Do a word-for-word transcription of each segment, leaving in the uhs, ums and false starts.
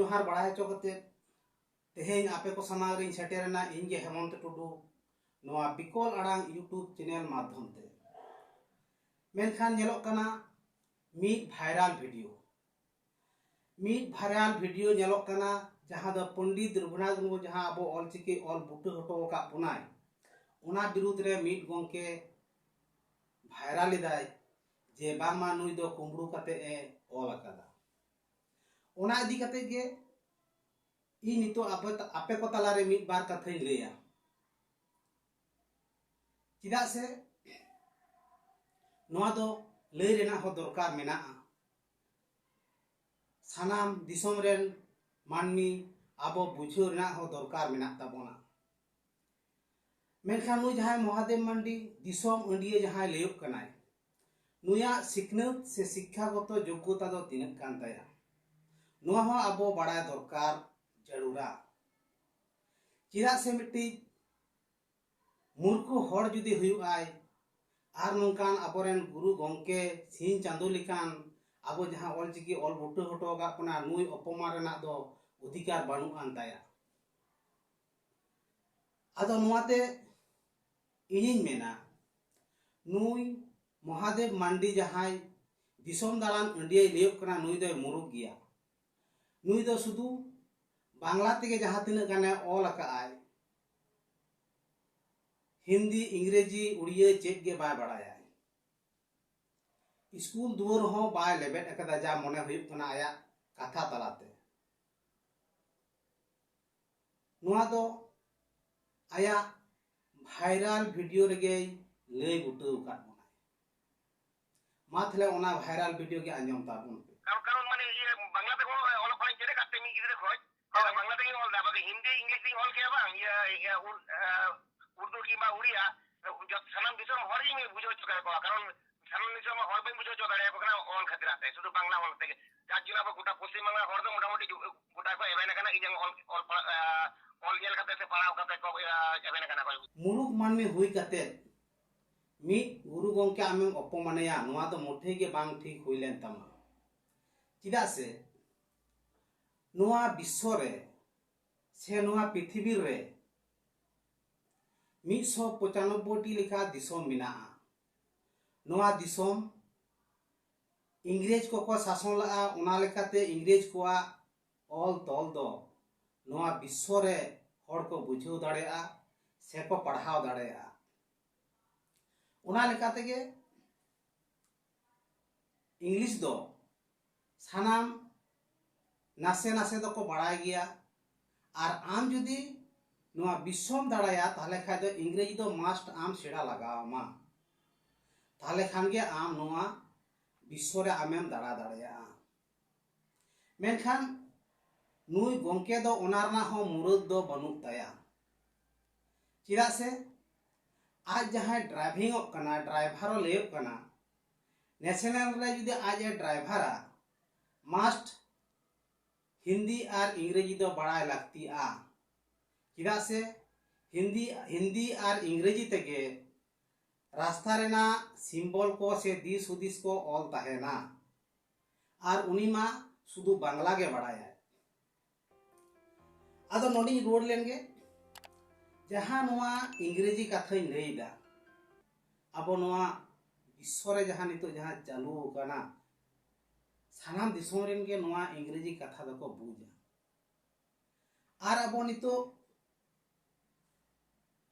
ᱡᱚᱦᱟᱨ ᱵᱟᱲᱟᱭ ᱦᱚᱪᱚ ᱠᱟᱛᱮ ᱛᱮᱦᱮᱧ ᱟᱯᱮ ᱠᱚ ᱥᱟᱢᱟᱝ ᱨᱤᱧ ᱥᱮᱴᱮᱨᱮᱱᱟ ᱤᱧ ᱜᱮ ᱦᱮᱢᱚᱱᱛ ᱴᱩᱰᱩ, ᱱᱚᱣᱟ ᱵᱤᱠᱚᱞ ᱟᱲᱟᱝ YouTube ᱪᱮᱱᱮᱞ ᱢᱟᱫᱽᱫᱷᱚᱢ ᱛᱮ᱾ ᱢᱮᱱᱠᱷᱟᱱ ᱧᱮᱞᱚᱜ ᱠᱟᱱᱟ ᱢᱤᱫ ᱵᱷᱟᱭᱨᱟᱞ ᱵᱷᱤᱰᱤᱭᱳ, ᱢᱤᱫ ᱵᱷᱟᱭᱨᱟᱞ ᱵᱷᱤᱰᱤᱭᱳ ᱧᱮᱞᱚᱜ ᱠᱟᱱᱟ, ᱡᱟᱦᱟᱸ ᱫᱚ ᱯᱚᱱᱰᱤᱛ ᱨᱚᱜᱷᱩᱱᱟᱛᱷ ᱢᱩᱨᱢᱩ ᱡᱟᱦᱟᱸ ᱟᱵᱚ ᱚᱞᱪᱤᱠᱤ ᱚᱞ ᱵᱩᱴᱟᱹ ᱦᱚᱴᱚ ᱟᱠᱟᱫ ᱵᱚᱱᱟᱭ, ᱚᱱᱟ ᱵᱤᱨᱩᱫᱽ ᱨᱮ ᱢᱤᱫ ᱜᱚᱢᱠᱮ ᱵᱷᱟᱭᱨᱟᱞ ᱮᱫᱟᱭ ᱡᱮ ᱵᱟᱝᱢᱟ ᱱᱩᱭ ᱫᱚ ᱠᱩᱢᱵᱽᱲᱩ ᱠᱟᱛᱮ ᱮ ᱚᱞ ᱟᱠᱟᱫᱟ᱾ ᱚᱱᱟ ᱤᱫᱤ ᱠᱟᱛᱮ ᱜᱮ ᱤᱧ ᱱᱤᱛᱚᱜ ᱟᱯᱮ, ᱟᱯᱮ ᱠᱚ ᱛᱟᱞᱟᱨᱮ ᱢᱤᱫ ᱵᱟᱨ ᱠᱟᱛᱷᱟᱧ ᱞᱟᱹᱭᱟ᱾ ᱪᱮᱫᱟᱜ ᱥᱮ ᱱᱚᱣᱟ ᱫᱚ ᱞᱟᱹᱭ ᱨᱮᱱᱟᱜ ᱦᱚᱸ ᱫᱚᱨᱠᱟᱨ ᱢᱮᱱᱟᱜᱼᱟ᱾ ᱥᱟᱱᱟᱢ ᱫᱤᱥᱚᱢ ᱨᱮᱱ ᱢᱟᱹᱱᱢᱤ ᱟᱵᱚ ᱵᱩᱡᱷᱟᱹᱣ ᱨᱮᱱᱟᱜ ᱦᱚᱸ ᱫᱚᱨᱠᱟᱨ ᱢᱮᱱᱟᱜ ᱛᱟᱵᱚᱱᱟ᱾ ᱢᱮᱱᱠᱷᱟᱱ ᱱᱩᱭ ᱡᱟᱦᱟᱸᱭ ᱢᱚᱦᱟᱫᱮᱵ ᱢᱟᱱᱰᱤ ᱫᱤᱥᱚᱢ ᱟᱹᱰᱤᱭᱟᱹ ᱡᱟᱦᱟᱸᱭ ᱞᱟᱹᱭᱚᱜ ᱠᱟᱱᱟᱭ, ᱱᱩᱭᱟᱜ ᱥᱤᱠᱷᱱᱟᱹᱛ ᱥᱮ ᱥᱤᱠᱠᱷᱟᱜᱚᱛᱚ ᱡᱳᱜᱽᱜᱚᱛᱟ ᱫᱚ ᱛᱤᱱᱟᱹᱜ ᱠᱟᱱ ᱛᱟᱭᱟ, ᱱᱚᱣᱟ ᱦᱚᱸ ᱟᱵᱚ ᱵᱟᱲᱟᱭ ᱫᱚᱨᱠᱟᱨ ᱡᱟᱹᱨᱩᱲᱟ᱾ ᱪᱮᱫᱟᱜ ᱥᱮ ᱢᱤᱫᱴᱤᱡ ᱢᱩᱨᱠᱷᱩ ᱦᱚᱲ ᱡᱩᱫᱤ ᱦᱩᱭᱩᱜ ᱟᱭ ᱟᱨ ᱱᱚᱝᱠᱟᱱ ᱟᱵᱚᱨᱮᱱ ᱜᱩᱨᱩ ᱜᱚᱢᱠᱮ ᱥᱤᱧ ᱪᱟᱸᱫᱳ ᱞᱮᱠᱟᱱ ᱟᱵᱚ ᱡᱟᱦᱟᱸ ᱚᱞᱪᱤᱠᱤ ᱚᱞ ᱵᱩᱴᱟᱹ ᱦᱚᱴᱚ ᱟᱠᱟᱫ ᱵᱚᱱᱟ, ᱱᱩᱭ ᱚᱯᱚᱢᱟᱱ ᱨᱮᱱᱟᱜ ᱫᱚ ᱚᱫᱷᱤᱠᱟᱨ ᱵᱟᱹᱱᱩᱜ ᱟᱱ ᱛᱟᱭᱟ᱾ ᱟᱫᱚ ᱱᱚᱣᱟᱛᱮ ᱤᱧᱤᱧ ᱢᱮᱱᱟ, ᱱᱩᱭ ᱢᱚᱦᱟᱫᱮᱵ ᱢᱟᱱᱰᱤ ᱡᱟᱦᱟᱸᱭ ᱫᱤᱥᱚᱢ ᱫᱟᱬᱟᱱ ᱟᱹᱰᱤᱭᱟᱹᱭ ᱞᱟᱹᱭᱚᱜ ᱠᱟᱱᱟ, ᱱᱩᱭ ᱫᱚᱭ ᱢᱩᱨᱩᱠ ᱜᱮᱭᱟ᱾ ᱱᱩᱭ ᱫᱚ ᱥᱩᱫᱷᱩ ᱵᱟᱝᱞᱟ ᱛᱮᱜᱮ ᱡᱟᱦᱟᱸ ᱛᱤᱱᱟᱹᱜ ᱜᱟᱱᱮ ᱚᱞ ᱟᱠᱟᱫᱼᱟᱭ, ᱦᱤᱱᱫᱤ, ᱤᱝᱨᱮᱡᱤ, ᱩᱲᱤᱭᱟᱹ ᱪᱮᱫ ᱜᱮ ᱵᱟᱭ ᱵᱟᱲᱟᱭᱟ᱾ ᱥᱠᱩᱞ ᱫᱩᱣᱟᱹᱨ ᱦᱚᱸ ᱵᱟᱭ ᱞᱮᱵᱮᱫ ᱟᱠᱟᱫᱟ, ᱡᱟ ᱢᱚᱱᱮ ᱦᱩᱭᱩᱜ ᱠᱟᱱᱟ ᱟᱭᱟᱜ ᱠᱟᱛᱷᱟ ᱛᱟᱞᱟᱛᱮ᱾ ᱱᱚᱣᱟ ᱫᱚ ᱟᱭᱟᱜ ᱵᱷᱟᱭᱨᱟᱞ ᱵᱷᱤᱰᱤᱭᱳ ᱨᱮᱜᱮᱭ ᱞᱟᱹᱭ ᱵᱩᱴᱟᱹᱣ ᱟᱠᱟᱫ ᱵᱚᱱᱟᱭ᱾ ᱢᱟ ᱛᱟᱦᱞᱮ ᱚᱱᱟ ᱵᱷᱟᱭᱨᱟᱞ ᱵᱷᱤᱰᱤᱭᱳ ᱜᱮ ᱟᱸᱡᱚᱢ ᱛᱟᱵᱚᱱ ᱯᱮ᱾ ᱠᱟᱨᱚᱱ, ᱠᱟᱨᱚᱱ ᱢᱟᱱᱮ ᱤᱭᱟᱹ ᱵᱟᱝᱞᱟ ᱛᱮᱦᱚᱸ ᱚᱞᱚᱜ ᱯᱟᱲᱦᱟᱜ ᱤᱧ ᱪᱮᱫ ᱟᱠᱟᱫ ᱛᱮ ᱢᱤᱫ ᱜᱤᱫᱽᱨᱟᱹ ᱠᱷᱚᱡ, ᱦᱳᱭ᱾ ᱵᱟᱝᱞᱟ ᱛᱮᱜᱮᱧ ᱚᱞ ᱮᱫᱟ, ᱵᱟᱠᱤ ᱦᱤᱱᱫᱤ, ᱤᱝᱞᱤᱥ ᱛᱮᱧ ᱚᱞ ᱠᱮᱭᱟ ᱵᱟᱝ, ᱤᱭᱟᱹ, ᱤᱭᱟᱹ, ᱩᱨ-, ᱮ, ᱩᱨᱫᱩ ᱠᱤᱝᱵᱟ ᱩᱲᱤᱭᱟ, ᱡᱚᱛ-, ᱥᱟᱱᱟᱢ ᱫᱤᱥᱚᱢ ᱦᱚᱲ ᱜᱤᱧ ᱵᱩᱡᱷᱟᱹᱣ ᱦᱚᱪᱚ ᱫᱟᱲᱮ ᱠᱚᱣᱟ, ᱠᱟᱨᱚᱱ ᱥᱟᱱᱟᱢ ᱫᱤᱥᱚᱢ ᱦᱚᱲ ᱵᱟᱹᱧ ᱵᱩᱡᱷᱟᱹᱣ ᱦᱚᱪᱚ ᱫᱟᱲᱮᱭᱟᱠᱚ ᱠᱟᱱᱟ ᱚᱞ ᱠᱷᱟᱹᱛᱤᱨ ᱛᱮ, ᱥᱩᱫᱷᱩ ᱵᱟᱝᱞᱟ ᱚᱞ ᱛᱮᱜᱮ᱾ ᱡᱟᱨ ᱡᱚᱱᱱᱚ ᱟᱵᱚ ᱜᱚᱴᱟ ᱯᱚᱥᱪᱤᱢ ᱵᱟᱝᱞᱟ ᱦᱚᱲ ᱫᱚ ᱢᱚᱴᱟᱢᱩᱴᱤ ᱡᱩ-, ᱜᱚᱴᱟ ᱠᱚ ᱮᱵᱷᱮᱱ ᱟᱠᱟᱱᱟ, ᱤᱧᱟᱹᱜ ᱚᱞ, ᱚᱞ ᱯᱟᱲᱦᱟᱜ, ᱮ, ᱚᱞ ᱧᱮᱞ ᱠᱟᱛᱮ ᱥᱮ ᱯᱟᱲᱦᱟᱣ ᱠᱟᱛᱮ ᱠᱚ, ᱮ, ᱮᱵᱷᱮᱱ ᱟᱠᱟᱱᱟ ᱠᱚ᱾ ᱢᱩᱨᱩᱠ ᱢᱟᱹᱱᱢᱤ ᱦᱩᱭ ᱠᱟᱛᱮ ᱢᱤᱫ ᱜᱩᱨᱩ ᱜᱚᱢᱠᱮ ᱟᱢᱮᱢ ᱚᱯᱚᱢᱟᱱᱮᱭᱟ, ᱱᱚᱣᱟ ᱫᱚ ᱢᱚᱴᱷᱮ ᱜᱮ ᱵᱟᱝ ᱴᱷᱤᱠ ᱦᱩᱭ ᱞᱮᱱ ᱛᱟᱢᱟ᱾ ᱪᱮᱫᱟᱜ ᱥᱮ ᱱᱚᱣᱟ ᱵᱤᱥᱥᱚ ᱨᱮ ᱥᱮ ᱱᱚᱣᱟ ᱯᱨᱤᱛᱷᱤᱵᱤ ᱨᱮ ᱢᱤᱫ ᱥᱚ ᱯᱚᱸᱪᱟᱱᱚᱵᱵᱳᱭ ᱴᱤ ᱞᱮᱠᱟ ᱫᱤᱥᱚᱢ ᱢᱮᱱᱟᱜᱼᱟ᱾ ᱱᱚᱣᱟ ᱫᱤᱥᱚᱢ ᱤᱝᱨᱮᱡᱽ ᱠᱚᱠᱚ ᱥᱟᱥᱚᱱ ᱞᱟᱜᱼᱟ, ᱚᱱᱟ ᱞᱮᱠᱟᱛᱮ ᱤᱝᱨᱮᱡᱽ ᱠᱚᱣᱟᱜ ᱚᱞ ᱛᱚᱞ ᱫᱚ ᱱᱚᱣᱟ ᱵᱤᱥᱥᱚ ᱨᱮ ᱦᱚᱲ ᱠᱚ ᱵᱩᱡᱷᱟᱹᱣ ᱫᱟᱲᱮᱭᱟᱜᱼᱟ ᱥᱮᱠᱚ ᱯᱟᱲᱦᱟᱣ ᱫᱟᱲᱮᱭᱟᱜᱼᱟ᱾ ᱚᱱᱟ ᱞᱮᱠᱟ ᱛᱮᱜᱮ ᱤᱝᱞᱤᱥ ᱫᱚ ᱥᱟᱱᱟᱢ ᱱᱟᱥᱮ ᱱᱟᱥᱮ ᱫᱚᱠᱚ ᱵᱟᱲᱟᱭ ᱜᱮᱭᱟ᱾ ᱟᱨ ᱟᱢ ᱡᱩᱫᱤ ᱱᱚᱣᱟ ᱵᱤᱥᱥᱚᱢ ᱫᱟᱲᱟᱭᱟ, ᱛᱟᱦᱚᱞᱮ ᱠᱷᱟᱡ ᱫᱚ ᱤᱝᱨᱮᱡᱤ ᱫᱚ ᱢᱟᱥᱴ ᱟᱢ ᱥᱮᱬᱟ ᱞᱟᱜᱟᱣ ᱟᱢᱟ᱾ ᱛᱟᱦᱚᱞᱮ ᱠᱷᱟᱱ ᱜᱮ ᱟᱢ ᱱᱚᱣᱟ ᱵᱤᱥᱥᱚ ᱨᱮ ᱟᱢᱮᱢ ᱫᱟᱬᱟ ᱫᱟᱲᱮᱭᱟᱜᱼᱟ᱾ ᱢᱮᱱᱠᱷᱟᱱ ᱱᱩᱭ ᱜᱚᱢᱠᱮ ᱫᱚ ᱚᱱᱟ ᱨᱮᱱᱟᱜ ᱦᱚᱸ ᱢᱩᱨᱟᱹᱫ ᱫᱚ ᱵᱟᱹᱱᱩᱜ ᱛᱟᱭᱟ᱾ ᱪᱮᱫᱟᱜ ᱥᱮ ᱟᱡ ᱡᱟᱦᱟᱸᱭ ᱰᱨᱟᱭᱵᱷᱤᱝ ᱚᱜ ᱠᱟᱱᱟ, ᱰᱨᱟᱭᱵᱷᱟᱨ ᱮ ᱞᱟᱹᱭᱚᱜ ᱠᱟᱱᱟ, ᱱᱮᱥᱱᱟᱞ ᱨᱮ ᱡᱩᱫᱤ ᱟᱡ ᱮ ᱰᱨᱟᱭᱵᱷᱟᱨᱟ, ᱢᱟᱥᱴ ᱦᱤᱱᱫᱤ ᱟᱨ ᱤᱝᱨᱮᱡᱤ ᱫᱚ ᱵᱟᱲᱟᱭ ᱞᱟᱹᱠᱛᱤᱜᱼᱟ᱾ ᱪᱮᱫᱟᱜ ᱥᱮ ᱦᱤᱱᱫᱤ ᱦᱤᱱᱫᱤ ᱟᱨ ᱤᱝᱨᱮᱡᱤ ᱛᱮᱜᱮ ᱨᱟᱥᱛᱟ ᱨᱮᱱᱟᱜ ᱥᱤᱢᱵᱚᱞ ᱠᱚ ᱥᱮ ᱫᱤᱥ ᱦᱩᱫᱤᱥ ᱠᱚ ᱚᱞ ᱛᱟᱦᱮᱱᱟ᱾ ᱟᱨ ᱩᱱᱤ ᱢᱟ ᱥᱩᱫᱷᱩ ᱵᱟᱝᱞᱟ ᱜᱮ ᱵᱟᱲᱟᱭᱟᱭ᱾ ᱟᱫᱚ ᱱᱚᱰᱮᱧ ᱨᱩᱣᱟᱹᱲ ᱞᱮᱱ ᱜᱮ, ᱡᱟᱦᱟᱸ ᱱᱚᱣᱟ ᱤᱝᱨᱮᱡᱤ ᱠᱟᱛᱷᱟᱧ ᱞᱟᱹᱭᱫᱟ, ᱟᱵᱚ ᱱᱚᱣᱟ ᱵᱤᱥᱥᱚ ᱨᱮ ᱡᱟᱦᱟᱸ ᱱᱤᱛᱚᱜ ᱡᱟᱦᱟᱸ ᱪᱟᱹᱞᱩ ᱟᱠᱟᱱᱟ, ᱥᱟᱱᱟᱢ ᱫᱤᱥᱚᱢ ᱨᱮᱱ ᱜᱮ ᱱᱚᱣᱟ ᱤᱝᱨᱮᱡᱤ ᱠᱟᱛᱷᱟ ᱫᱚᱠᱚ ᱵᱩᱡᱟ᱾ ᱟᱨ ᱟᱵᱚ ᱱᱤᱛᱚᱜ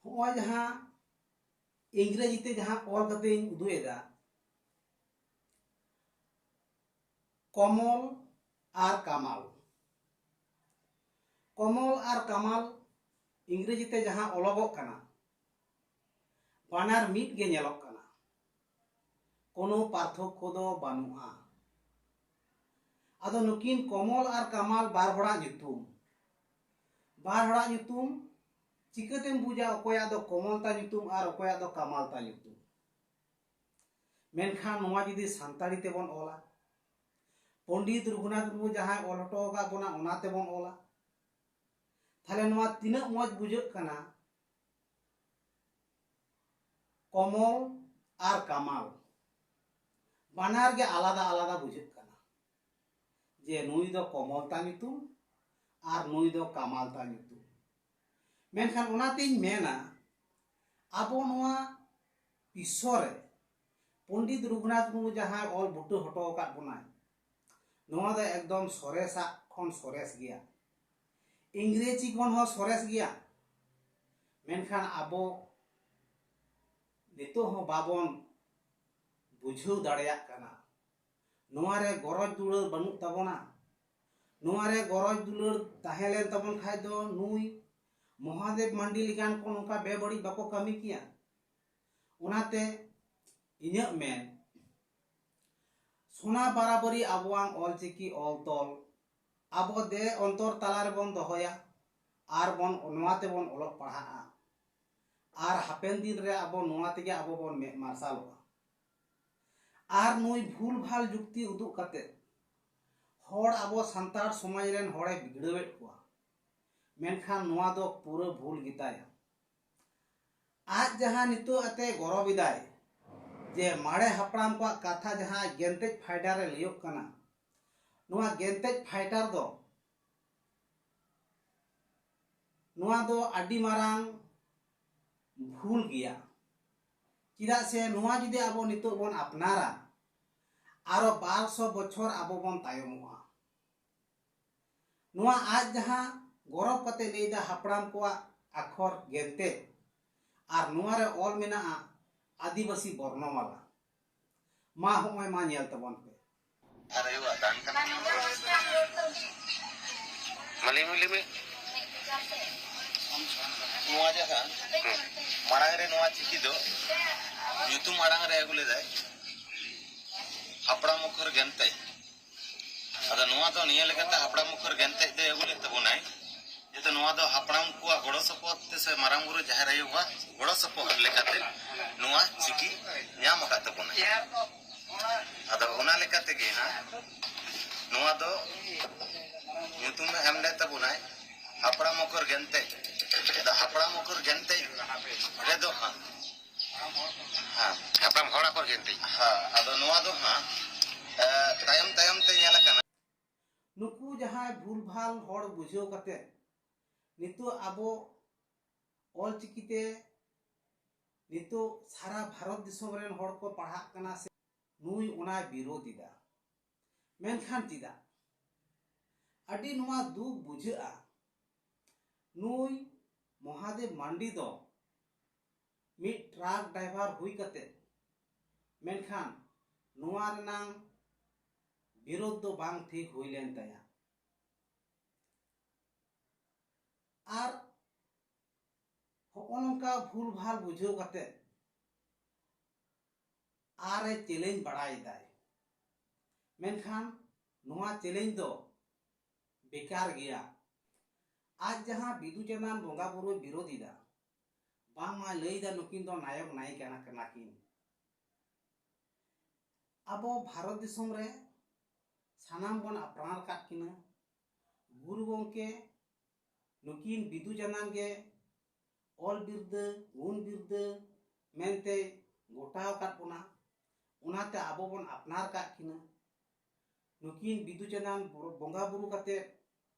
ᱦᱚᱸᱜᱼᱚᱭ ᱡᱟᱦᱟᱸ ᱤᱝᱨᱮᱡᱤ ᱛᱮ ᱡᱟᱦᱟᱸ ᱚᱞ ᱠᱟᱛᱮᱧ ᱩᱫᱩᱜ ᱮᱫᱟ, ᱠᱚᱢᱚᱞ ᱟᱨ ᱠᱟᱢᱟᱞ᱾ ᱠᱚᱢᱚᱞ ᱟᱨ ᱠᱟᱢᱟᱞ ᱤᱝᱨᱮᱡᱤ ᱛᱮ ᱡᱟᱦᱟᱸ ᱚᱞᱚᱜᱚᱜ ᱠᱟᱱᱟ, ᱵᱟᱱᱟᱨ ᱢᱤᱫ ᱜᱮ ᱧᱮᱞᱚᱜ ᱠᱟᱱᱟ, ᱠᱳᱱᱳ ᱯᱟᱨᱛᱷᱚᱠᱠᱚ ᱫᱚ ᱵᱟᱹᱱᱩᱜᱼᱟ᱾ ᱟᱫᱚ ᱱᱩᱠᱤᱱ ᱠᱚᱢᱚᱞ ᱟᱨ ᱠᱟᱢᱟᱞ ᱵᱟᱨ ᱦᱚᱲᱟᱜ ᱧᱩᱛᱩᱢ, ᱵᱟᱨ ᱦᱚᱲᱟᱜ ᱧᱩᱛᱩᱢ ᱪᱤᱠᱟᱹᱛᱮᱢ ᱵᱩᱡᱟ ᱚᱠᱚᱭᱟᱜ ᱫᱚ ᱠᱚᱢᱚᱞ ᱛᱟ ᱧᱩᱛᱩᱢ ᱟᱨ ᱚᱠᱚᱭᱟᱜ ᱫᱚ ᱠᱟᱢᱟᱞ ᱛᱟ ᱧᱩᱛᱩᱢ? ᱢᱮᱱᱠᱷᱟᱱ ᱱᱚᱣᱟ ᱡᱩᱫᱤ ᱥᱟᱱᱛᱟᱲᱤ ᱛᱮᱵᱚᱱ ᱚᱞᱟ, ᱯᱚᱱᱰᱤᱛ ᱨᱚᱜᱷᱩᱱᱟᱛᱷ ᱢᱩᱨᱢᱩ ᱡᱟᱦᱟᱸᱭ ᱚᱞ ᱦᱚᱴᱚ ᱟᱠᱟᱫ ᱵᱚᱱᱟ, ᱚᱱᱟ ᱛᱮᱵᱚᱱ ᱚᱞᱟ, ᱛᱟᱦᱞᱮ ᱱᱚᱣᱟ ᱛᱤᱱᱟᱹᱜ ᱢᱚᱡᱽ ᱵᱩᱡᱷᱟᱹᱜ ᱠᱟᱱᱟ, ᱠᱚᱢᱚᱞ ᱟᱨ ᱠᱟᱢᱟᱞ ᱵᱟᱱᱟᱨ ᱜᱮ ᱟᱞᱟᱫᱟ ᱟᱞᱟᱫᱟ ᱵᱩᱡᱷᱟᱹᱜ ᱠᱟᱱᱟ᱾ ᱡᱮ ᱱᱩᱭ ᱫᱚ ᱠᱚᱢᱚᱞᱛᱟ ᱧᱩᱛᱩᱢ ᱟᱨ ᱱᱩᱭ ᱫᱚ ᱠᱟᱢᱟᱞᱛᱟ ᱧᱩᱛᱩᱢ᱾ ᱢᱮᱱᱠᱷᱟᱱ ᱚᱱᱟᱛᱤᱧ ᱢᱮᱱᱟ, ᱟᱵᱚ ᱱᱚᱣᱟ ᱵᱤᱥᱥᱚ ᱨᱮ ᱯᱚᱱᱰᱤᱛ ᱨᱚᱜᱷᱩᱱᱟᱛᱷ ᱢᱩᱨᱢᱩ ᱡᱟᱦᱟᱸᱭ ᱚᱞ ᱵᱩᱴᱟᱹ ᱦᱚᱴᱚ ᱟᱠᱟᱫ ᱵᱚᱱᱟᱭ, ᱱᱚᱣᱟ ᱫᱚ ᱮᱠᱫᱚᱢ ᱥᱚᱨᱮᱥᱟᱜ ᱠᱷᱚᱱ ᱥᱚᱨᱮᱥ ᱜᱮᱭᱟ᱾ ᱤᱝᱨᱮᱡᱤ ᱠᱷᱚᱱ ᱦᱚᱸ ᱥᱚᱨᱮᱥ ᱜᱮᱭᱟ᱾ ᱢᱮᱱᱠᱷᱟᱱ ᱟᱵᱚ ᱱᱤᱛᱚᱜ ᱦᱚᱸ ᱵᱟᱵᱚᱱ ᱵᱩᱡᱷᱟᱹᱣ ᱫᱟᱲᱮᱭᱟᱜ ᱠᱟᱱᱟ᱾ ᱱᱚᱣᱟ ᱨᱮ ᱜᱚᱨᱚᱡᱽ ᱫᱩᱞᱟᱹᱲ ᱵᱟᱹᱱᱩᱜ ᱛᱟᱵᱚᱱᱟ᱾ ᱱᱚᱣᱟ ᱨᱮ ᱜᱚᱨᱚᱡᱽ ᱫᱩᱞᱟᱹᱲ ᱛᱟᱦᱮᱸ ᱞᱮᱱ ᱛᱟᱵᱚᱱ ᱠᱷᱟᱡ ᱫᱚ ᱱᱩᱭ ᱢᱚᱦᱟᱫᱮᱵ ᱢᱟᱱᱰᱤ ᱞᱮᱠᱟᱱ ᱠᱚ ᱱᱚᱝᱠᱟ ᱵᱮᱵᱟᱹᱲᱤᱡ ᱵᱟᱠᱚ ᱠᱟᱹᱢᱤ ᱠᱮᱭᱟ᱾ ᱚᱱᱟᱛᱮ ᱤᱧᱟᱹᱜ ᱢᱮᱱ, ᱥᱚᱱᱟ ᱵᱟᱨᱟᱵᱟᱹᱨᱤ ᱟᱵᱚᱣᱟᱝ ᱚᱞᱪᱤᱠᱤ ᱚᱞ ᱛᱚᱞ ᱟᱵᱚ ᱫᱮ ᱚᱱᱛᱚᱨ ᱛᱟᱞᱟ ᱨᱮᱵᱚᱱ ᱫᱚᱦᱚᱭᱟ ᱟᱨ ᱵᱚᱱ, ᱱᱚᱣᱟ ᱛᱮᱵᱚᱱ ᱚᱞᱚᱜ ᱯᱟᱲᱦᱟᱜᱼᱟ᱾ ᱟᱨ ᱦᱟᱯᱮᱱ ᱫᱤᱱ ᱨᱮ ᱟᱵᱚ ᱱᱚᱣᱟ ᱛᱮᱜᱮ ᱟᱵᱚ ᱵᱚᱱ ᱢᱮᱫ ᱢᱟᱨᱥᱟᱞᱚᱜᱼᱟ᱾ ᱟᱨ ᱱᱩᱭ ᱵᱷᱩᱞ ᱵᱷᱟᱞ ᱡᱩᱠᱛᱤ ᱩᱫᱩᱜ ᱠᱟᱛᱮ ᱦᱚᱲ, ᱟᱵᱚ ᱥᱟᱱᱛᱟᱲ ᱥᱚᱢᱟᱡᱽ ᱨᱮᱱ ᱦᱚᱲᱮ ᱵᱤᱜᱽᱲᱟᱹᱣᱮᱫ ᱠᱚᱣᱟ, ᱢᱮᱱᱠᱷᱟᱱ ᱱᱚᱣᱟ ᱫᱚ ᱯᱩᱨᱟᱹ ᱵᱷᱩᱞ ᱜᱮᱛᱟᱭᱟ᱾ ᱟᱡ ᱡᱟᱦᱟᱸ ᱱᱤᱛᱚᱜ ᱟᱛᱮ ᱜᱚᱨᱚᱵ ᱮᱫᱟᱭ ᱡᱮ ᱢᱟᱨᱮ ᱦᱟᱯᱲᱟᱢ ᱠᱚᱣᱟᱜ ᱠᱟᱛᱷᱟ ᱡᱟᱦᱟᱸ ᱜᱮᱱᱛᱮᱡ ᱯᱷᱟᱭᱴᱟᱨ ᱮ ᱞᱟᱹᱭᱚᱜ ᱠᱟᱱᱟ, ᱱᱚᱣᱟ ᱜᱮᱱᱛᱮᱡ ᱯᱷᱟᱭᱴᱟᱨ ᱫᱚ, ᱱᱚᱣᱟ ᱫᱚ ᱟᱹᱰᱤ ᱢᱟᱨᱟᱝ ᱵᱷᱩᱞ ᱜᱮᱭᱟ᱾ ᱪᱮᱫᱟᱜ ᱥᱮ ᱱᱚᱣᱟ ᱡᱩᱫᱤ ᱟᱵᱚ ᱱᱤᱛᱚᱜ ᱵᱚᱱ ᱟᱯᱱᱟᱨᱟ, ᱟᱨᱚ ᱵᱟᱨ ᱥᱚ ᱵᱚᱪᱷᱚᱨ ᱟᱵᱚ ᱵᱚᱱ ᱛᱟᱭᱚᱢᱚᱜᱼᱟ᱾ ᱱᱚᱣᱟ ᱟᱡ ᱡᱟᱦᱟᱸ ᱜᱚᱨᱚᱵ ᱠᱟᱛᱮ ᱞᱟᱹᱭᱫᱟ ᱦᱟᱯᱲᱟᱢ ᱠᱚᱣᱟᱜ ᱟᱠᱷᱚᱨ ᱜᱮᱱᱛᱮ, ᱟᱨ ᱱᱚᱣᱟ ᱨᱮ ᱚᱞ ᱢᱮᱱᱟᱜᱼᱟ ᱟᱹᱫᱤᱵᱟᱹᱥᱤ ᱵᱚᱨᱱᱚᱢᱟᱞᱟ᱾ ᱢᱟ ᱦᱚᱸᱜᱼᱚᱭ ᱢᱟ ᱧᱮᱞ ᱛᱟᱵᱚᱱ ᱯᱮ᱾ ᱟᱨ ᱦᱩᱭᱩᱜᱼᱟ, ᱫᱟᱱ ᱠᱟᱱᱟ᱾ ᱢᱟ ᱞᱟᱹᱭ ᱢᱮ, ᱞᱟᱹᱭ ᱢᱮ᱾ ᱱᱚᱣᱟ ᱡᱟᱦᱟᱸ ᱢᱟᱲᱟᱝ ᱨᱮ ᱱᱚᱣᱟ ᱪᱤᱠᱤ ᱫᱚ ᱧᱩᱛᱩᱢ ᱟᱲᱟᱝ ᱨᱮ ᱟᱹᱜᱩ ᱞᱮᱫᱟᱭ ᱦᱟᱯᱲᱟᱢ ᱚᱠᱷᱚᱨ ᱜᱮᱱᱛᱮ᱾ ᱟᱫᱚ ᱱᱚᱣᱟ ᱫᱚ ᱱᱤᱭᱟᱹ ᱞᱮᱠᱟᱛᱮ ᱦᱟᱯᱲᱟᱢ ᱚᱠᱷᱚᱨ ᱜᱮᱱᱛᱮᱡ ᱫᱚᱭ ᱟᱹᱜᱩ ᱞᱮᱫ ᱛᱟᱵᱚᱱᱟᱭ, ᱡᱮᱦᱮᱛᱩ ᱱᱚᱣᱟ ᱫᱚ ᱦᱟᱯᱲᱟᱢ ᱠᱚᱣᱟᱜ ᱜᱚᱲᱚ ᱥᱚᱯᱚᱦᱚᱫ ᱛᱮ ᱥᱮ ᱢᱟᱨᱟᱝ ᱵᱩᱨᱩ ᱡᱟᱦᱮᱨ ᱟᱭᱳ ᱠᱚᱣᱟᱜ ᱜᱚᱲᱚ ᱥᱚᱯᱚᱦᱚᱫ ᱞᱮᱠᱟᱛᱮ ᱱᱚᱣᱟ ᱪᱤᱠᱤ ᱧᱟᱢ ᱟᱠᱟᱫ ᱛᱟᱵᱚᱱᱟᱭ᱾ ᱟᱫᱚ ᱚᱱᱟ ᱞᱮᱠᱟ ᱛᱮᱜᱮ ᱦᱟᱸᱜ ᱱᱚᱣᱟ ᱫᱚ ᱧᱩᱛᱩᱢ ᱮ ᱮᱢ ᱞᱮᱫ ᱛᱟᱵᱚᱱᱟᱭ ᱦᱟᱯᱲᱟᱢ ᱚᱠᱷᱚᱨ ᱜᱮᱱᱛᱮᱡ᱾ ᱟᱫᱚ ᱦᱟᱯᱲᱟᱢ ᱚᱠᱷᱚᱨ ᱜᱮᱱᱛᱮᱡ ᱨᱮᱫᱚ ᱦᱟᱸᱜ, ᱦᱮᱸ, ᱦᱟᱯᱲᱟᱢ ᱦᱚᱲ ᱟᱠᱷᱚᱨ ᱜᱮᱱᱛᱮᱡ᱾ ᱦᱮᱸ, ᱟᱫᱚ ᱱᱚᱣᱟ ᱫᱚ ᱦᱟᱸᱜ, ᱮ, ᱛᱟᱭᱚᱢ ᱛᱟᱭᱚᱢ ᱛᱮ ᱧᱮᱞ ᱟᱠᱟᱱᱟ᱾ ᱱᱩᱠᱩ ᱡᱟᱦᱟᱸᱭ ᱵᱷᱩᱞᱵᱷᱟᱞ ᱦᱚᱲ ᱵᱩᱡᱷᱟᱹᱣ ᱠᱟᱛᱮ ᱱᱤᱛᱚᱜ ᱟᱵᱚ ᱚᱞᱪᱤᱠᱤᱛᱮ ᱱᱤᱛᱚᱜ ᱥᱟᱨᱟ ᱵᱷᱟᱨᱚᱛ ᱫᱤᱥᱚᱢ ᱨᱮᱱ ᱦᱚᱲ ᱠᱚ ᱯᱟᱲᱦᱟᱜ ᱠᱟᱱᱟ, ᱥᱮ ᱱᱩᱭ ᱚᱱᱟᱭ ᱵᱤᱨᱳᱫ ᱮᱫᱟ᱾ ᱢᱮᱱᱠᱷᱟᱱ ᱪᱮᱫᱟᱜ? ᱟᱹᱰᱤ ᱱᱚᱣᱟ ᱫᱩᱠ ᱵᱩᱡᱷᱟᱹᱜᱼᱟ᱾ ᱱᱩᱭ ᱢᱚᱦᱟᱫᱮᱵ ᱢᱟᱱᱰᱤ ᱫᱚ ᱢᱤᱫ ᱴᱨᱟᱠ ᱰᱨᱟᱭᱵᱷᱟᱨ ᱦᱩᱭ ᱠᱟᱛᱮ, ᱢᱮᱱᱠᱷᱟᱱ ᱱᱚᱣᱟ ᱨᱮᱱᱟᱝ ᱵᱤᱨᱳᱫ ᱫᱚ ᱵᱟᱝ ᱴᱷᱤᱠ ᱦᱩᱭ ᱞᱮᱱ ᱛᱟᱭᱟ᱾ ᱟᱨ ᱦᱚᱸᱜᱼᱚ ᱱᱚᱝᱠᱟ ᱵᱷᱩᱞ ᱵᱷᱟᱞ ᱵᱩᱡᱷᱟᱹᱣ ᱠᱟᱛᱮ ᱟᱨᱮ ᱪᱮᱞᱮᱧ ᱵᱟᱲᱟᱭᱮᱫᱟᱭ᱾ ᱢᱮᱱᱠᱷᱟᱱ ᱱᱚᱣᱟ ᱪᱮᱞᱮᱧ ᱫᱚ ᱵᱮᱠᱟᱨ ᱜᱮᱭᱟ᱾ ᱟᱡ ᱡᱟᱦᱟᱸ ᱵᱤᱫᱩ ᱪᱟᱸᱫᱟᱱ ᱵᱚᱸᱜᱟ ᱵᱩᱨᱩᱭ ᱵᱤᱨᱳᱫ ᱮᱫᱟ, ᱵᱟᱝᱢᱟ ᱞᱟᱹᱭ ᱮᱫᱟ ᱱᱩᱠᱤᱱ ᱫᱚ ᱱᱟᱭᱚᱠ ᱱᱟᱭᱤᱠᱟ ᱠᱟᱱᱟ ᱠᱤᱱ᱾ ᱟᱵᱚ ᱵᱷᱟᱨᱚᱛ ᱫᱤᱥᱚᱢ ᱨᱮ ᱥᱟᱱᱟᱢ ᱵᱚᱱ ᱟᱯᱱᱟᱨ ᱟᱠᱟᱫ ᱠᱤᱱᱟ᱾ ᱜᱩᱨᱩ ᱜᱚᱢᱠᱮ ᱱᱩᱠᱤᱱ ᱵᱤᱫᱩ ᱪᱟᱸᱫᱟᱱ ᱜᱮ ᱚᱞ ᱵᱤᱨᱫᱟᱹ, ᱜᱩᱱ ᱵᱤᱨᱫᱟᱹ ᱢᱮᱱᱛᱮ ᱜᱚᱴᱟ ᱟᱠᱟᱫ ᱵᱚᱱᱟ, ᱚᱱᱟᱛᱮ ᱟᱵᱚ ᱵᱚᱱ ᱟᱯᱱᱟᱨ ᱟᱠᱟᱫ ᱠᱤᱱᱟ᱾ ᱱᱩᱠᱤᱱ ᱵᱤᱫᱩ ᱪᱟᱸᱫᱟᱱ ᱵᱚᱸᱜᱟ ᱵᱩᱨᱩ ᱠᱟᱛᱮ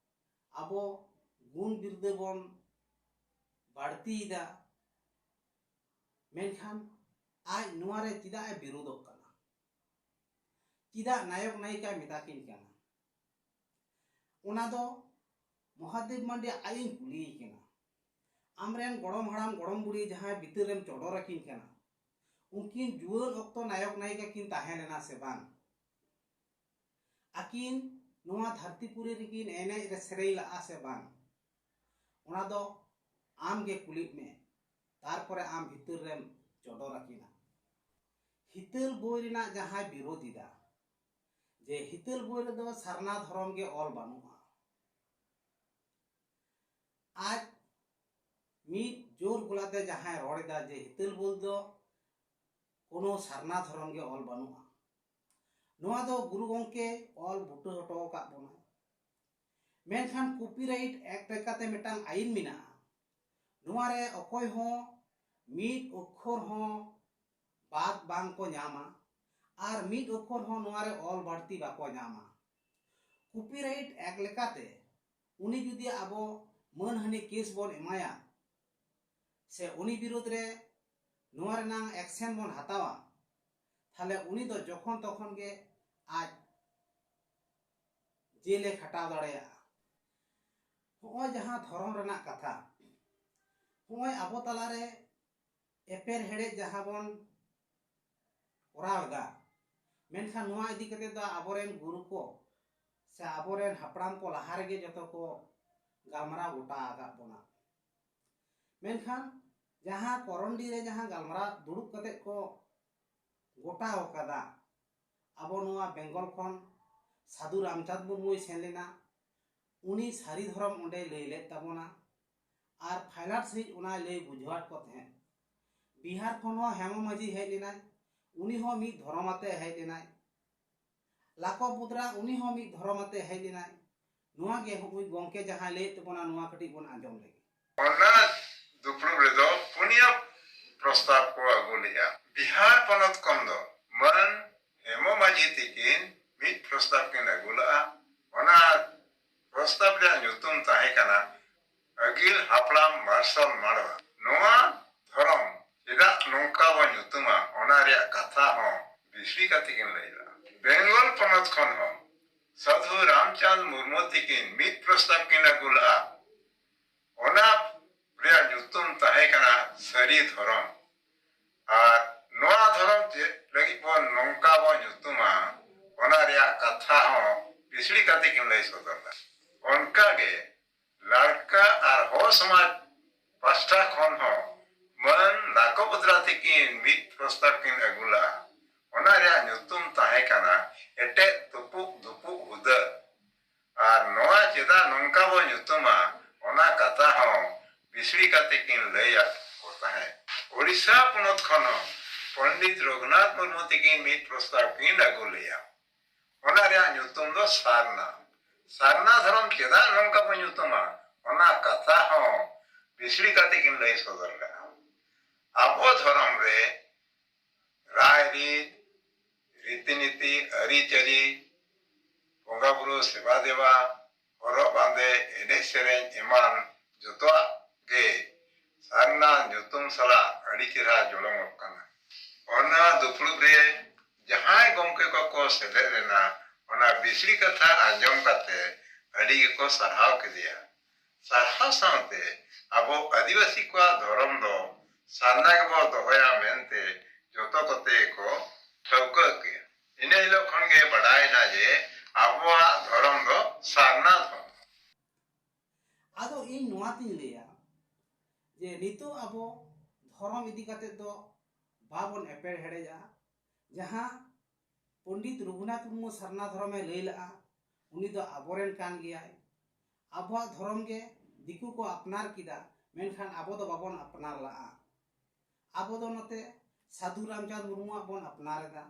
ᱟᱵᱚ ᱜᱩᱱ ᱵᱤᱨᱫᱟᱹ ᱵᱚᱱ ᱵᱟᱹᱲᱛᱤᱭᱮᱫᱟ, ᱢᱮᱱᱠᱷᱟᱱ ᱟᱡ ᱱᱚᱣᱟ ᱨᱮ ᱪᱮᱫᱟᱜ ᱮ ᱵᱤᱨᱳᱫᱚᱜ ᱠᱟᱱᱟ? ᱪᱮᱫᱟᱜ ᱱᱟᱭᱚᱠ ᱱᱟᱭᱤᱠᱟᱭ ᱢᱮᱛᱟ ᱠᱤᱱ ᱠᱟᱱᱟ? ᱚᱱᱟ ᱫᱚ ᱢᱚᱦᱟᱫᱮᱵ ᱢᱟᱱᱰᱤ ᱟᱡ ᱤᱧ ᱠᱩᱞᱤᱭᱮ ᱠᱟᱱᱟ, ᱟᱢᱨᱮᱱ ᱜᱚᱲᱚᱢ ᱦᱟᱲᱟᱢ ᱜᱚᱲᱚᱢ ᱵᱩᱲᱦᱤ ᱡᱟᱦᱟᱸᱭ ᱵᱤᱛᱟᱹᱨᱮᱢ ᱪᱚᱰᱚᱨ ᱟᱹᱠᱤᱱ ᱠᱟᱱᱟ, ᱩᱱᱠᱤᱱ ᱡᱩᱣᱟᱹᱱ ᱚᱠᱛᱚ ᱱᱟᱭᱚᱠ ᱱᱟᱭᱤᱠᱟ ᱠᱤᱱ ᱛᱟᱦᱮᱸ ᱞᱮᱱᱟ ᱥᱮ ᱵᱟᱝ? ᱟᱹᱠᱤᱱ ᱱᱚᱣᱟ ᱫᱷᱟᱹᱨᱛᱤ ᱯᱩᱨᱤ ᱨᱮᱠᱤᱱ ᱮᱱᱮᱡ ᱨᱮ ᱥᱮᱨᱮᱧ ᱞᱟᱜᱼᱟ ᱥᱮ ᱵᱟᱝ? ᱚᱱᱟ ᱫᱚ ᱟᱢ ᱜᱮ ᱠᱩᱞᱤᱜ ᱢᱮ, ᱛᱟᱨᱯᱚᱨᱮ ᱟᱢ ᱵᱷᱤᱛᱟᱹᱨ ᱨᱮᱢ ᱪᱚᱰᱚᱨ ᱟᱹᱠᱤᱱᱟ᱾ ᱦᱤᱛᱟᱹᱞ ᱵᱳᱭ ᱨᱮᱱᱟᱜ ᱡᱟᱦᱟᱸᱭ ᱵᱤᱨᱳᱫ ᱮᱫᱟ, ᱡᱮ ᱦᱤᱛᱟᱹᱞ ᱵᱳᱭ ᱨᱮᱫᱚ ᱥᱟᱨᱱᱟ ᱫᱷᱚᱨᱚᱢ ᱜᱮ ᱚᱞ ᱵᱟᱹᱱᱩᱜᱼᱟ᱾ ᱟᱡ ᱢᱤᱫ ᱡᱳᱨ ᱜᱚᱞᱟᱛᱮ ᱡᱟᱦᱟᱸᱭ ᱨᱚᱲ ᱮᱫᱟ ᱡᱮ ᱦᱤᱛᱟᱹᱞ ᱵᱳᱭ ᱫᱚ ᱠᱳᱱᱳ ᱥᱟᱨᱱᱟ ᱫᱷᱚᱨᱚᱢ ᱜᱮ ᱚᱞ ᱵᱟᱹᱱᱩᱜᱼᱟ, ᱱᱚᱣᱟ ᱫᱚ ᱜᱩᱨᱩ ᱜᱚᱢᱠᱮ ᱚᱞ ᱵᱩᱴᱟᱹ ᱦᱚᱴᱚ ᱟᱠᱟᱫ ᱵᱚᱱᱟᱭ᱾ ᱢᱮᱱᱠᱷᱟᱱ ᱠᱚᱯᱤᱨᱟᱭᱤᱴ ᱮᱠᱴ ᱞᱮᱠᱟᱛᱮ ᱢᱤᱫᱴᱟᱝ ᱟᱹᱭᱤᱱ ᱢᱮᱱᱟᱜᱼᱟ, ᱱᱚᱣᱟ ᱨᱮ ᱚᱠᱚᱭ ᱦᱚᱸ ᱢᱤᱫ ᱚᱠᱠᱷᱚᱨ ᱦᱚᱸ ᱵᱟᱫ ᱵᱟᱝ ᱠᱚ ᱧᱟᱢᱟ ᱟᱨ ᱢᱤᱫ ᱚᱠᱠᱷᱚᱨ ᱦᱚᱸ ᱱᱚᱣᱟ ᱨᱮ ᱚᱞ ᱵᱟᱹᱲᱛᱤ ᱵᱟᱠᱚ ᱧᱟᱢᱟ᱾ ᱠᱚᱯᱤᱨᱟᱭᱤᱴ ᱮᱠᱴ ᱞᱮᱠᱟᱛᱮ ᱩᱱᱤ ᱡᱩᱫᱤ ᱟᱵᱚ ᱢᱟᱹᱱᱦᱟᱹᱱᱤ ᱠᱮᱥ ᱵᱚᱱ ᱮᱢᱟᱭᱟ ᱥᱮ ᱩᱱᱤ ᱵᱤᱨᱩᱫᱽ ᱨᱮ ᱱᱚᱣᱟ ᱨᱮᱱᱟᱝ ᱮᱠᱥᱮᱱ ᱵᱚᱱ ᱦᱟᱛᱟᱣᱟ, ᱛᱟᱦᱞᱮ ᱩᱱᱤ ᱫᱚ ᱡᱚᱠᱷᱚᱱ ᱛᱚᱠᱷᱚᱱ ᱜᱮ ᱟᱡ ᱡᱮᱞᱮ ᱠᱷᱟᱴᱟᱣ ᱫᱟᱲᱮᱭᱟᱜᱼᱟ᱾ ᱦᱚᱸᱜᱼᱚᱭ ᱡᱟᱦᱟᱸ ᱫᱷᱚᱨᱚᱢ ᱨᱮᱱᱟᱜ ᱠᱟᱛᱷᱟ, ᱦᱚᱸᱜᱼᱚᱭ ᱟᱵᱚ ᱛᱟᱞᱟᱨᱮ ᱮᱯᱮᱨ ᱦᱮᱲᱮᱡ ᱡᱟᱦᱟᱸ ᱵᱚᱱ ᱠᱚᱨᱟᱣ ᱮᱫᱟ, ᱢᱮᱱᱠᱷᱟᱱ ᱱᱚᱣᱟ ᱤᱫᱤ ᱠᱟᱛᱮ ᱫᱚ ᱟᱵᱚᱨᱮᱱ ᱜᱩᱨᱩ ᱠᱚ ᱥᱮ ᱟᱵᱚᱨᱮᱱ ᱦᱟᱯᱲᱟᱢ ᱠᱚ ᱞᱟᱦᱟ ᱨᱮᱜᱮ ᱡᱚᱛᱚ ᱠᱚ ᱜᱟᱞᱢᱟᱨᱟᱣ ᱜᱚᱴᱟ ᱟᱠᱟᱫ ᱵᱚᱱᱟ᱾ ᱢᱮᱱᱠᱷᱟᱱ ᱡᱟᱦᱟᱸ ᱠᱚᱨᱚᱱᱰᱤ ᱨᱮ ᱡᱟᱦᱟᱸ ᱜᱟᱞᱢᱟᱨᱟᱣ ᱫᱩᱲᱩᱵ ᱠᱟᱛᱮ ᱠᱚ ᱜᱚᱴᱟ ᱟᱠᱟᱫᱟ, ᱟᱵᱚ ᱱᱚᱣᱟ ᱵᱮᱝᱜᱚᱞ ᱠᱷᱚᱱ ᱥᱟᱹᱫᱷᱩ ᱨᱟᱢᱪᱟᱸᱫᱽ ᱢᱩᱨᱢᱩᱭ ᱥᱮᱱ ᱞᱮᱱᱟ, ᱩᱱᱤ ᱥᱟᱹᱨᱤ ᱫᱷᱚᱨᱚᱢ ᱚᱸᱰᱮᱭ ᱞᱟᱹᱭ ᱞᱮᱫ ᱛᱟᱵᱚᱱᱟ᱾ ᱟᱨ ᱯᱷᱟᱭᱞᱟᱴ ᱥᱟᱺᱦᱤᱡ ᱚᱱᱟᱭ ᱞᱟᱹᱭ ᱵᱩᱡᱷᱟᱹᱣᱟᱫ ᱠᱚ ᱛᱟᱦᱮᱸᱫ᱾ ᱵᱤᱦᱟᱨ ᱠᱷᱚᱱ ᱦᱚᱸ ᱦᱮᱢᱚ ᱢᱟᱹᱡᱷᱤ ᱦᱮᱡ ᱞᱮᱱᱟᱭ, ᱩᱱᱤ ᱦᱚᱸ ᱢᱤᱫ ᱫᱷᱚᱨᱚᱢ ᱟᱛᱮ ᱦᱮᱡ ᱞᱮᱱᱟᱭ᱾ ᱞᱟᱠᱚ ᱵᱩᱫᱽᱨᱟ, ᱩᱱᱤ ᱦᱚᱸ ᱢᱤᱫ ᱫᱷᱚᱨᱚᱢ ᱟᱛᱮ ᱦᱮᱡ ᱞᱮᱱᱟᱭ᱾ ᱱᱚᱣᱟ ᱜᱮ ᱦᱚᱸᱜᱼᱚᱭ ᱜᱚᱢᱠᱮ ᱡᱟᱦᱟᱸᱭ ᱞᱟᱹᱭᱮᱫ ᱛᱟᱵᱚᱱᱟ, ᱱᱚᱣᱟ ᱠᱟᱹᱴᱤᱡ ᱵᱚᱱ ᱟᱸᱡᱚᱢ ᱞᱮᱜᱮ᱾ ᱚᱱᱟ ᱫᱩᱯᱲᱩᱵ ᱨᱮᱫᱚ ᱯᱩᱱᱭᱟᱹ ᱯᱨᱚᱥᱛᱟᱵ ᱠᱚ ᱟᱹᱜᱩ ᱞᱮᱫᱼᱟ᱾ ᱵᱤᱦᱟᱨ ᱯᱚᱱᱚᱛ ᱠᱷᱚᱱ ᱫᱚ ᱢᱟᱹᱱ ᱦᱮᱢᱚ ᱢᱟᱹᱡᱷᱤ ᱛᱤᱠᱤᱱ ᱢᱤᱫ ᱯᱨᱚᱥᱛᱟᱵ ᱠᱤᱱ ᱟᱹᱜᱩ ᱞᱮᱫᱼᱟ᱾ ᱚᱱᱟ ᱯᱨᱚᱥᱛᱟᱵ ᱨᱮᱭᱟᱜ ᱧᱩᱛᱩᱢ ᱛᱟᱦᱮᱸ ᱠᱟᱱᱟ ᱟᱹᱜᱤᱞ ᱦᱟᱯᱲᱟᱢ ᱢᱟᱨᱥᱟᱞ ᱢᱟᱲᱣᱟ᱾ ᱱᱚᱣᱟ ᱫᱷᱚᱨᱚᱢ ᱪᱮᱫᱟᱜ ᱱᱚᱝᱠᱟ ᱵᱚ ᱧᱩᱛᱩᱢᱟ, ᱚᱱᱟ ᱨᱮᱭᱟᱜ ᱠᱟᱛᱷᱟ ᱦᱚᱸ ᱵᱤᱥᱲᱤ ᱠᱟᱛᱮ ᱠᱤᱱ ᱞᱟᱹᱭ ᱞᱮᱫᱼᱟ᱾ ᱵᱮᱝᱜᱚᱞ ᱯᱚᱱᱚᱛ ᱠᱷᱚᱱ ᱦᱚᱸ ᱥᱟᱹᱫᱷᱩ ᱨᱟᱢᱪᱟᱸᱫᱽ ᱢᱩᱨᱢᱩ ᱛᱤᱠᱤᱱ ᱢᱤᱫ ᱯᱨᱚᱥᱛᱟᱵ ᱠᱤᱱ ᱟᱹᱜᱩ ᱞᱮᱫᱼᱟ᱾ ᱚᱱᱟ ᱨᱮᱭᱟᱜ ᱧᱩᱛᱩᱢ ᱛᱟᱦᱮᱸ ᱠᱟᱱᱟ ᱥᱟᱹᱨᱤ ᱫᱷᱚᱨᱚᱢ᱾ ᱟᱨ ᱱᱚᱣᱟ ᱫᱷᱚᱨᱚᱢ ᱪᱮᱫ ᱞᱟᱹᱜᱤᱫ ᱵᱚᱱ ᱱᱚᱝᱠᱟ ᱵᱚᱱ ᱧᱩᱛᱩᱢᱟ, ᱚᱱᱟ ᱨᱮᱭᱟᱜ ᱠᱟᱛᱷᱟ ᱦᱚᱸ ᱵᱤᱥᱲᱤ ᱠᱟᱛᱮ ᱠᱤᱱ ᱞᱟᱹᱭ ᱥᱚᱫᱚᱨ ᱞᱮᱫᱼᱟ᱾ ᱚᱱᱠᱟᱜᱮ ᱞᱟᱲᱠᱟ ᱟᱨ ᱦᱚ ᱥᱚᱢᱟᱡᱽ ᱯᱟᱥᱴᱟ ᱠᱷᱚᱱ ᱦᱚᱸ ᱢᱟᱹᱱ ᱞᱟᱠᱚ ᱵᱚᱫᱽᱨᱟ ᱛᱤᱠᱤᱱ ᱢᱤᱫ ᱯᱨᱚᱥᱛᱟᱵ ᱠᱤᱱ ᱟᱹᱜᱩ ᱞᱮᱫᱼᱟ᱾ ᱚᱱᱟ ᱨᱮᱭᱟᱜ ᱧᱩᱛᱩᱢ ᱛᱟᱦᱮᱸ ᱠᱟᱱᱟ ᱮᱴᱮᱫ ᱛᱩᱯᱩᱜ ᱫᱩᱯᱩᱜ ᱦᱩᱫᱟᱹ᱾ ᱟᱨ ᱱᱚᱣᱟ ᱪᱮᱫᱟᱜ ᱱᱚᱝᱠᱟ ᱵᱚ ᱧᱩᱛᱩᱢᱟ, ᱚᱱᱟ ᱠᱟᱛᱷᱟ ᱦᱚᱸ ᱵᱤᱥᱲᱤ ᱠᱟᱛᱮ ᱠᱤᱱ ᱞᱟᱹᱭᱟᱫ ᱠᱚ ᱛᱟᱦᱮᱸᱫ᱾ ᱳᱰᱤᱥᱟ ᱯᱚᱱᱚᱛ ᱠᱷᱚᱱ ᱦᱚᱸ ᱯᱚᱱᱰᱤᱛ ᱨᱚᱜᱷᱩᱱᱟᱛᱷ ᱢᱩᱨᱢᱩ ᱛᱤᱠᱤᱱ ᱢᱤᱫ ᱯᱨᱚᱥᱛᱟᱵ ᱠᱤᱱ ᱟᱹᱜᱩ ᱞᱮᱫᱼᱟ᱾ ᱚᱱᱟ ᱨᱮᱭᱟᱜ ᱧᱩᱛᱩᱢ ᱫᱚ ᱥᱟᱨᱱᱟ᱾ ᱥᱟᱨᱱᱟ ᱫᱷᱚᱨᱚᱢ ᱪᱮᱫᱟᱜ ᱱᱚᱝᱠᱟ ᱵᱚ ᱧᱩᱛᱩᱢᱟ, ᱚᱱᱟ ᱠᱟᱛᱷᱟ ᱦᱚᱸ ᱵᱤᱥᱲᱤ ᱠᱟᱛᱮ ᱠᱤᱱ ᱞᱟᱹᱭ ᱥᱚᱫᱚᱨ ᱞᱮᱫᱼᱟ᱾ ᱟᱵᱚ ᱫᱷᱚᱨᱚᱢ ᱨᱮ ᱨᱟᱭᱨᱤᱛ, ᱨᱤᱛᱤᱱᱤᱛᱤ, ᱟᱹᱨᱤᱪᱟᱹᱞᱤ, ᱵᱚᱸᱜᱟ ᱵᱩᱨᱩ ᱥᱮᱵᱟ ᱫᱮᱵᱟ, ᱦᱚᱨᱚᱜ ᱵᱟᱸᱫᱮ, ᱮᱱᱮᱡ ᱥᱮᱨᱮᱧ ᱮᱢᱟᱱ ᱡᱚᱛᱚᱣᱟᱜ ᱜᱮ ᱥᱟᱨᱱᱟ ᱧᱩᱛᱩᱢ ᱥᱟᱞᱟᱜ ᱟᱹᱰᱤ ᱪᱮᱦᱨᱟ ᱡᱚᱲᱚᱝᱚᱜ ᱠᱟᱱᱟ᱾ ᱚᱱᱟ ᱫᱩᱯᱲᱩᱵ ᱨᱮ ᱡᱟᱦᱟᱸᱭ ᱜᱚᱢᱠᱮ ᱠᱚᱠᱚ ᱥᱮᱞᱮᱫ ᱞᱮᱱᱟ, ᱚᱱᱟ ᱵᱤᱥᱲᱤ ᱠᱟᱛᱷᱟ ᱟᱸᱡᱚᱢ ᱠᱟᱛᱮ ᱟᱹᱰᱤ ᱜᱮᱠᱚ ᱥᱟᱨᱦᱟᱣ ᱠᱮᱫᱮᱭᱟ᱾ ᱥᱟᱨᱦᱟᱣ ᱥᱟᱶᱛᱮ ᱟᱵᱚ ᱟᱹᱫᱤᱵᱟᱹᱥᱤ ᱠᱚᱣᱟᱜ ᱫᱷᱚᱨᱚᱢ ᱫᱚ ᱥᱟᱨᱱᱟ ᱜᱮᱵᱚ ᱫᱚᱦᱚᱭᱟ ᱢᱮᱱᱛᱮ ᱡᱚᱛᱚ ᱠᱚᱛᱮ ᱠᱚ ᱴᱷᱟᱹᱣᱠᱟᱹ ᱠᱮᱫᱟ᱾ ᱤᱱᱟᱹ ᱦᱤᱞᱳᱜ ᱠᱷᱚᱱ ᱜᱮ ᱵᱟᱰᱟᱭᱮᱱᱟ ᱡᱮ ᱟᱵᱚᱣᱟᱜ ᱫᱷᱚᱨᱚᱢ ᱫᱚ ᱥᱟᱨᱱᱟ ᱫᱷᱚᱨᱚᱢ᱾ ᱟᱫᱚ ᱤᱧ ᱱᱚᱣᱟ ᱛᱤᱧ ᱞᱟᱹᱭᱟ ᱡᱮ ᱱᱤᱛᱚᱜ ᱟᱵᱚ ᱫᱷᱚᱨᱚᱢ ᱤᱫᱤ ᱠᱟᱛᱮ ᱫᱚ ᱵᱟᱵᱚᱱ ᱮᱯᱮᱨ ᱦᱮᱲᱮᱡᱼᱟ᱾ ᱡᱟᱦᱟᱸ ᱯᱚᱱᱰᱤᱛ ᱨᱚᱜᱷᱩᱱᱟᱛᱷ ᱢᱩᱨᱢᱩ ᱥᱟᱨᱱᱟ ᱫᱷᱚᱨᱚᱢᱮ ᱞᱟᱹᱭ ᱞᱮᱜᱼᱟ, ᱩᱱᱤ ᱫᱚ ᱟᱵᱚᱨᱮᱱ ᱠᱟᱱ ᱜᱮᱭᱟᱭ᱾ ᱟᱵᱚᱣᱟᱜ ᱫᱷᱚᱨᱚᱢ ᱜᱮ ᱫᱤᱠᱩ ᱠᱚ ᱟᱯᱱᱟᱨ ᱠᱮᱫᱟ, ᱢᱮᱱᱠᱷᱟᱱ ᱟᱵᱚ ᱫᱚ ᱵᱟᱵᱚᱱ ᱟᱯᱱᱟᱨ ᱞᱟᱜᱼᱟ᱾ ᱟᱵᱚ ᱫᱚ ᱱᱚᱛᱮ ᱥᱟᱹᱫᱷᱩ ᱨᱟᱢᱪᱟᱸᱫᱽ ᱢᱩᱨᱢᱩᱣᱟᱜ ᱵᱚᱱ ᱟᱯᱱᱟᱨ ᱮᱫᱟ᱾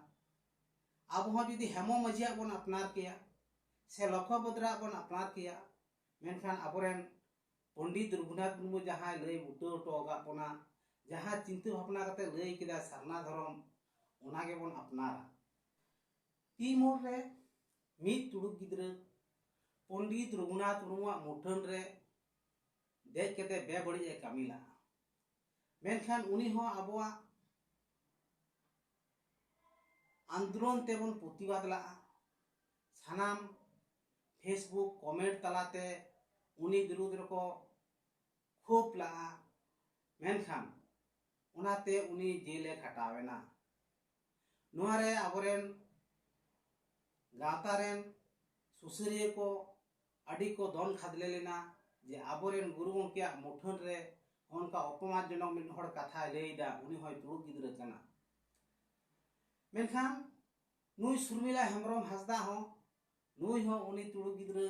ᱟᱵᱚ ᱦᱚᱸ ᱡᱩᱫᱤ ᱦᱮᱢᱚ ᱢᱟᱹᱡᱷᱤᱭᱟᱜ ᱵᱚᱱ ᱟᱯᱱᱟᱨ ᱠᱮᱭᱟ, ᱥᱮ ᱞᱚᱠᱷᱚ ᱵᱚᱫᱽᱨᱟᱣᱟᱜ ᱵᱚᱱ ᱟᱯᱱᱟᱨ ᱠᱮᱭᱟ, ᱢᱮᱱᱠᱷᱟᱱ ᱟᱵᱚᱨᱮᱱ ᱯᱚᱱᱰᱤᱛ ᱨᱚᱜᱷᱩᱱᱟᱛᱷ ᱢᱩᱨᱢᱩ ᱡᱟᱦᱟᱸᱭ ᱞᱟᱹᱭ ᱵᱩᱴᱟᱹ ᱦᱚᱴᱚ ᱟᱠᱟᱫ ᱵᱚᱱᱟ, ᱡᱟᱦᱟᱸ ᱪᱤᱱᱛᱟᱹ ᱵᱷᱟᱵᱽᱱᱟ ᱠᱟᱛᱮ ᱞᱟᱹᱭ ᱠᱮᱫᱟ ᱥᱟᱨᱱᱟ ᱫᱷᱚᱨᱚᱢ, ᱚᱱᱟ ᱜᱮᱵᱚᱱ ᱟᱯᱱᱟᱨᱟ᱾ ᱛᱤ ᱢᱳᱲ ᱨᱮ ᱢᱤᱫ ᱛᱩᱲᱩᱠ ᱜᱤᱫᱽᱨᱟᱹ ᱯᱚᱱᱰᱤᱛ ᱨᱚᱜᱷᱩᱱᱟᱛᱷ ᱢᱩᱨᱢᱩᱣᱟᱜ ᱢᱩᱴᱷᱟᱹᱱ ᱨᱮ ᱫᱮᱡ ᱠᱟᱛᱮ ᱵᱮᱵᱟᱹᱲᱤᱡ ᱮ ᱠᱟᱹᱢᱤ ᱞᱟᱜᱼᱟ᱾ ᱢᱮᱱᱠᱷᱟᱱ ᱩᱱᱤ ᱦᱚᱸ ᱟᱵᱚᱣᱟᱜ ᱟᱱᱫᱳᱞᱚᱱ ᱛᱮᱵᱚᱱ ᱯᱨᱚᱛᱤᱵᱟᱫ ᱞᱟᱜᱼᱟ᱾ ᱥᱟᱱᱟᱢ Facebook comment ᱛᱟᱞᱟᱛᱮ ᱩᱱᱤ ᱵᱤᱨᱩᱫᱽ ᱨᱮᱠᱚ ᱠᱷᱳᱯ ᱞᱟᱜᱼᱟ᱾ ᱢᱮᱱᱠᱷᱟᱱ ᱚᱱᱟᱛᱮ ᱩᱱᱤ ᱡᱮᱞᱮ ᱠᱷᱟᱴᱟᱣ ᱮᱱᱟ᱾ ᱱᱚᱣᱟ ᱨᱮ ᱟᱵᱚᱨᱮᱱ ᱜᱟᱶᱛᱟ ᱨᱮᱱ ᱥᱩᱥᱟᱹᱨᱤᱭᱟᱹ ᱠᱚ ᱟᱹᱰᱤ ᱠᱚ ᱫᱚᱱ ᱠᱷᱟᱫᱽᱞᱮ ᱞᱮᱱᱟ ᱡᱮ ᱟᱵᱚᱨᱮᱱ ᱜᱩᱨᱩ ᱜᱚᱢᱠᱮᱭᱟᱜ ᱢᱩᱴᱷᱟᱹᱱ ᱨᱮ ᱚᱱᱠᱟ ᱚᱯᱚᱢᱟᱱᱡᱚᱱᱚᱠ ᱢᱤᱫ ᱦᱚᱲ ᱠᱟᱛᱷᱟᱭ ᱞᱟᱹᱭ ᱮᱫᱟ, ᱩᱱᱤ ᱦᱚᱸᱭ ᱛᱩᱲᱩᱠ ᱜᱤᱫᱽᱨᱟᱹ ᱠᱟᱱᱟ᱾ ᱢᱮᱱᱠᱷᱟᱱ ᱱᱩᱭ ᱥᱩᱨᱢᱤᱞᱟ ᱦᱮᱢᱵᱨᱚᱢ ᱦᱟᱸᱥᱫᱟ ᱦᱚᱸ, ᱱᱩᱭ ᱦᱚᱸ ᱩᱱᱤ ᱛᱩᱲᱩᱠ ᱜᱤᱫᱽᱨᱟᱹ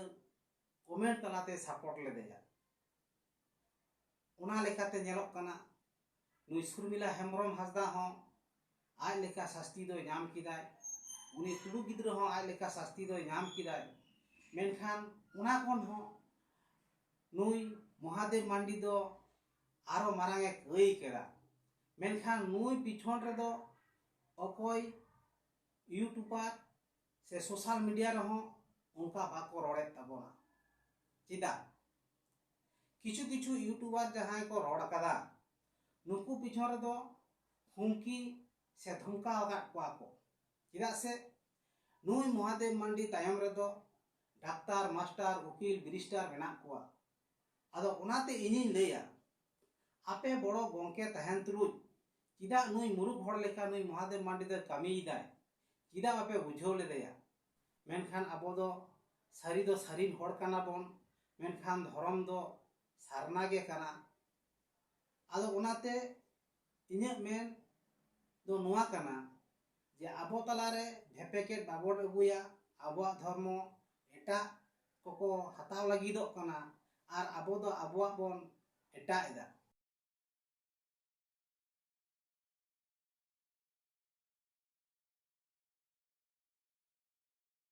comment ᱛᱟᱞᱟᱛᱮ support ᱞᱮᱫᱮᱭᱟ᱾ ᱚᱱᱟ ᱞᱮᱠᱟᱛᱮ ᱧᱮᱞᱚᱜ ᱠᱟᱱᱟ, ᱱᱩᱭ ᱥᱩᱨᱢᱤᱞᱟ ᱦᱮᱢᱵᱨᱚᱢ ᱦᱟᱸᱥᱫᱟ ᱦᱚᱸ ᱟᱡ ᱞᱮᱠᱟ ᱥᱟᱥᱛᱤ ᱫᱚᱭ ᱧᱟᱢ ᱠᱮᱫᱟᱭ, ᱩᱱᱤ ᱛᱩᱲᱩᱠ ᱜᱤᱫᱽᱨᱟᱹ ᱦᱚᱸ ᱟᱡ ᱞᱮᱠᱟ ᱥᱟᱥᱛᱤ ᱫᱚᱭ ᱧᱟᱢ ᱠᱮᱫᱟᱭ᱾ ᱢᱮᱱᱠᱷᱟᱱ ᱚᱱᱟ ᱠᱷᱚᱱ ᱦᱚᱸ ᱱᱩᱭ ᱢᱚᱦᱟᱫᱮᱵ ᱢᱟᱱᱰᱤ ᱫᱚ ᱟᱨᱚ ᱢᱟᱨᱟᱝ ᱮ ᱠᱟᱹᱭ ᱠᱮᱫᱟ᱾ ᱢᱮᱱᱠᱷᱟᱱ ᱱᱩᱭ ᱯᱤᱪᱷᱚᱱ ᱨᱮᱫᱚ ᱚᱠᱚᱭ YouTuber ᱥᱮ social media ᱨᱮᱦᱚᱸ ᱚᱱᱠᱟ ᱵᱟᱠᱚ ᱨᱚᱲᱮᱫ ᱛᱟᱵᱚᱱᱟ᱾ ᱪᱮᱫᱟᱜ? ᱠᱤᱪᱷᱩ ᱠᱤᱪᱷᱩ YouTuber ᱡᱟᱦᱟᱸᱭ ᱠᱚ ᱨᱚᱲ ᱟᱠᱟᱫᱟ, ᱱᱩᱠᱩ ᱯᱤᱪᱷᱚᱱ ᱨᱮᱫᱚ ᱦᱩᱢᱠᱤ ᱥᱮ ᱫᱷᱚᱢᱠᱟᱣ ᱟᱠᱟᱫ ᱠᱚᱣᱟ ᱠᱚ᱾ ᱪᱮᱫᱟᱜ ᱥᱮ ᱱᱩᱭ ᱢᱚᱦᱟᱫᱮᱵ ᱢᱟᱱᱰᱤ ᱛᱟᱭᱚᱢ ᱨᱮᱫᱚ ᱰᱟᱠᱛᱟᱨ, ᱢᱟᱥᱴᱟᱨ, ᱩᱠᱤᱞ, ᱵᱮᱨᱤᱥᱴᱟᱨ ᱢᱮᱱᱟᱜ ᱠᱚᱣᱟ᱾ ᱟᱫᱚ ᱚᱱᱟᱛᱮ ᱤᱧᱤᱧ ᱞᱟᱹᱭᱟ, ᱟᱯᱮ ᱵᱚᱲᱚ ᱜᱚᱢᱠᱮ ᱛᱟᱦᱮᱱ ᱛᱩᱞᱩᱡ ᱪᱮᱫᱟᱜ ᱱᱩᱭ ᱢᱩᱨᱩᱠ ᱦᱚᱲ ᱞᱮᱠᱟ ᱱᱩᱭ ᱢᱚᱦᱟᱫᱮᱵ ᱢᱟᱱᱰᱤ ᱫᱚᱭ ᱠᱟᱹᱢᱤᱭᱮᱫᱟᱭ? ᱪᱮᱫᱟᱜ ᱵᱟᱯᱮ ᱵᱩᱡᱷᱟᱹᱣ ᱞᱮᱫᱮᱭᱟ? ᱢᱮᱱᱠᱷᱟᱱ ᱟᱵᱚ ᱫᱚ ᱥᱟᱹᱨᱤ ᱫᱚ ᱥᱟᱹᱨᱤᱱ ᱦᱚᱲ ᱠᱟᱱᱟ ᱵᱚᱱ, ᱢᱮᱱᱠᱷᱟᱱ ᱫᱷᱚᱨᱚᱢ ᱫᱚ ᱥᱟᱨᱱᱟ ᱜᱮ ᱠᱟᱱᱟ᱾ ᱟᱫᱚ ᱚᱱᱟᱛᱮ ᱤᱧᱟᱹᱜ ᱢᱮᱱ ᱫᱚ ᱱᱚᱣᱟ ᱠᱟᱱᱟ ᱡᱮ ᱟᱵᱚ ᱛᱟᱞᱟᱨᱮ ᱵᱷᱮᱯᱮᱠᱮᱴ ᱵᱟᱵᱚᱱ ᱟᱹᱜᱩᱭᱟ᱾ ᱟᱵᱚᱣᱟᱜ ᱫᱷᱚᱨᱢᱚ ᱮᱴᱟᱜ ᱠᱚᱠᱚ ᱦᱟᱛᱟᱣ ᱞᱟᱹᱜᱤᱫᱚᱜ ᱠᱟᱱᱟ ᱟᱨ ᱟᱵᱚ ᱫᱚ ᱟᱵᱚᱣᱟᱜ ᱵᱚᱱ ᱮᱴᱟᱜ ᱮᱫᱟ᱾